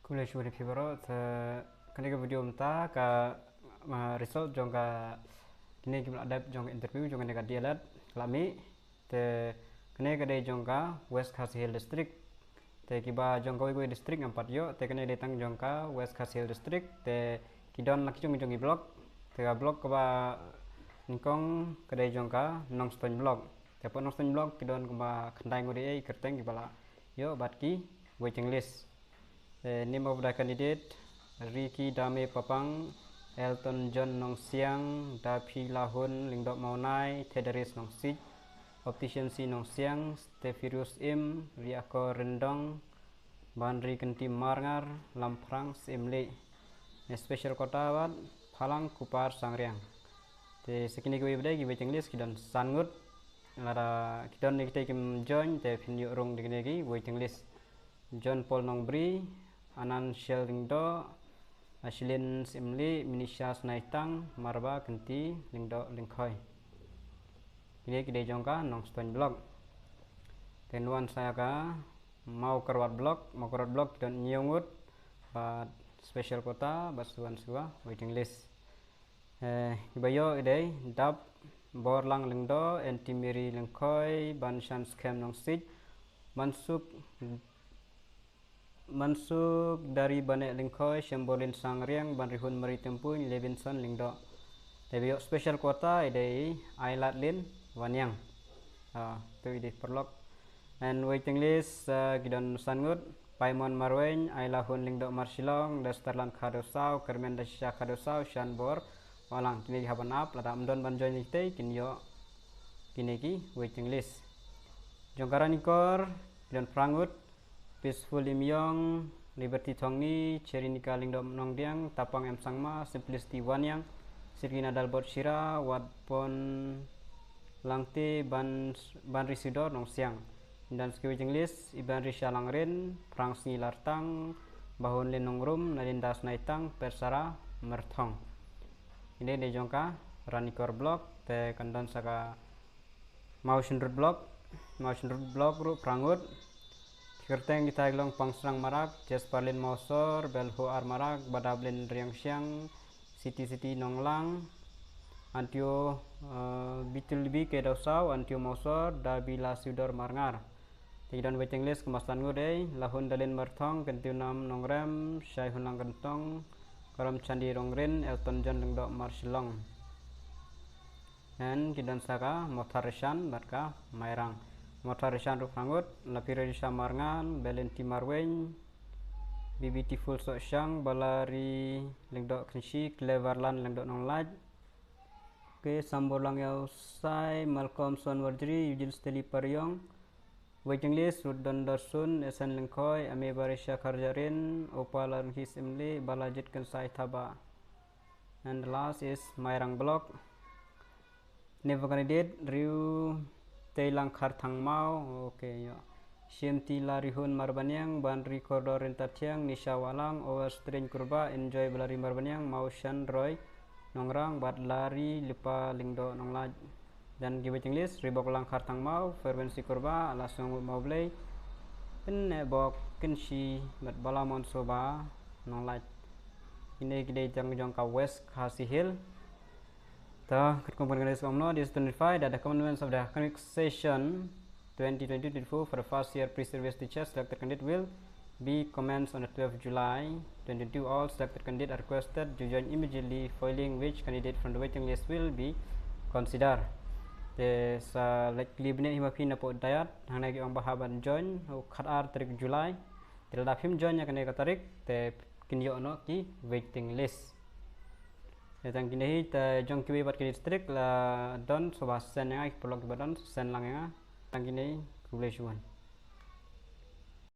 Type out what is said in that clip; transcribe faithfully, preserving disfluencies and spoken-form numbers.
Khublei shibun ïa phi baroh. Te kane ka video mynta ka, ah, result jong ka, kine ki ba la dep jong ka interview jong kane ka D L Ed la mih. Te kane ka dei jong ka West Khasi Hills District. Te kiba jong kawei kawei district ngam pat ïoh, te kane dei tang jong ka West Khasi Hills District. Te ki don la ki jong jong ki block. Te ka block kaba nyngkong ka dei jong ka Nongstoiñ block. Te hapoh Nongstoiñ block ki don kumba khyndai ngut ïa i kyrteng kiba la ïoh bad ki waiting list. Eh, name of the candidate: Ricky Dame Papang, Elton John Nongsiang, Dapi Lahun Lyngdoh Mawnai, Theddaris Nongsij, Optician C Nongsiang, Stefirus Im, Riakor Ryndong, Banri Kynti Marngar, Lamphrang Syiemlieh. Ne special quota bad Phalang Kupar Sangriang. Te sa kine kiwei ba dei ki waiting list ki don san ngut. Lada ki don ne kita kim join te phin ïoh rung da kine ki waiting list. John Paul Nongbri, Anan Shel Lyngdoh, Ashlyn Syiemlieh, Minisha Snaitang, Marba Kynti Lyngdoh Lyngkhoi. Kine ki dei jong ka Nongstoiñ block. Te ngan wan sa ïa ka Mawkyrwat block. Mawkyrwat block ki don hynñiew ngut bad special quota bad sa wan sa ka waiting list. Eh, kiba ïoh i dei Dap Borlang Lyngdoh, Aunty Mary Lyngkhoi, Banshan Skhem Nongsij, Mansuk, Mansuk Dari Bane Lyngkhoi, Shemborlin Sangriang, Banrihun Mary Tympuiñ, Levinson Lyngdoh. Te ba ïoh special quota i dei Ailatlin Wanniang. Ah, to i dei paralok. And waiting list, ah, ki don san ngut: Paimon Marwein, Ailahun Lyngdoh Marshillong, Lesterland Khardosaw, Kermen Dashisha Khardosaw, Shanbor Walang. Kine ki hap ban ap, lada ym don ban join ïa kita kin ïoh kine ki waiting list. Jong ka Ranikor ki don phra ngut: Peaceful Imyong, Liberty Thongni, Cherinika Lyngdoh Nongdiang, Tapang M Sangma, Simplicity Wanniang, Sirgina Dalbot Shira, Watpon Langte, Ban, Banri Sudor Nongsiang. Ki don sa ki waiting list: Ibanrisha Langrin, Prangsngi Lartang, Bahunlin Nongrum, Nalinda Snaitang, Persara Myrthong. Kine dei jong ka Ranikor block. Te kan don sa ka Mawshynrut block. Mawshynrut block ruh phra ngut. Ki kyrteng kita ki long Pangsrang Marak, Jasperlin Mawsor, Belhuar Marak, Badablin Riangshiang, Siti Siti Nonglang, Antio, eh, Bitulbi K Dawsaw, Antio Mawsor, Dabila Sudor Marngar. Te ki don waiting list kumba san ngut dei: Lahun Dalin Myrthong, Kyntiunam Nongrem, Shaihunlang Kyntong, Karam Chandi Rongrin, Elton John Lyngdoh Marshillong. And ki don sa ka Mawthadraishan bad ka Mairang. Mawthadraishan ruh phra ngut: Lapiradisha Marngar, Belinti Marwein, Bibiti Fulsohshang, Balari Lyngdoh Kynshi, Cleverland Lyngdoh Nonglait, Ke Samborlang Ïawsai, Malcolmson Warjri, Eugene Stanley Pariong. Waiting list: Rutdon Dorsun, Esen Lyngkhoi, Ame Barisha Kharjarin, Opal Arunghis Imli, Balajit Kynsai Thaba. And the last is Mairang block. Name of candidate: Riu Teilang Kharthangmaw. Okay, ïa. Shimti Larihun Marbaniang, Banri Kordor Rintathiang, Nisha Walang, Overstring Kurba, Enjoy Balari Marbaniang, Mawshan Roy Nongrang bad Lari Lipa Lyngdoh Nonglait. Dan ki waiting list: Ribok Lang Kharthangmaw, Fervency Kurba, Lasung Mawblei, Pynebok Kynshi bad Balamon Soba Nonglait. Kine ki dei jong jong ka West Khasi Hills. Te katkum kan kane sbam no, this twenty-five that the commencement of the academic session twenty twenty-four for the first year pre-service teachers selected candidate will be commenced on the twelfth of July twenty twenty-two. All selected candidate are requested to join immediately, failing which candidate from the waiting list will be considered. Te sa leit kylli bniat hi ma phi napoh dayat, hangne ki ong ba hap ban join ha u khatar tarik July. Te lada phim join ïa kane ka tarik te kin ïoh noh ki waiting list. Te tang kine hi, te jong kiwei pat ki district la don, sngewbha send ïa nga, ki paralok kiba don send lang ïa nga. Tang kine hi, khublei shibun.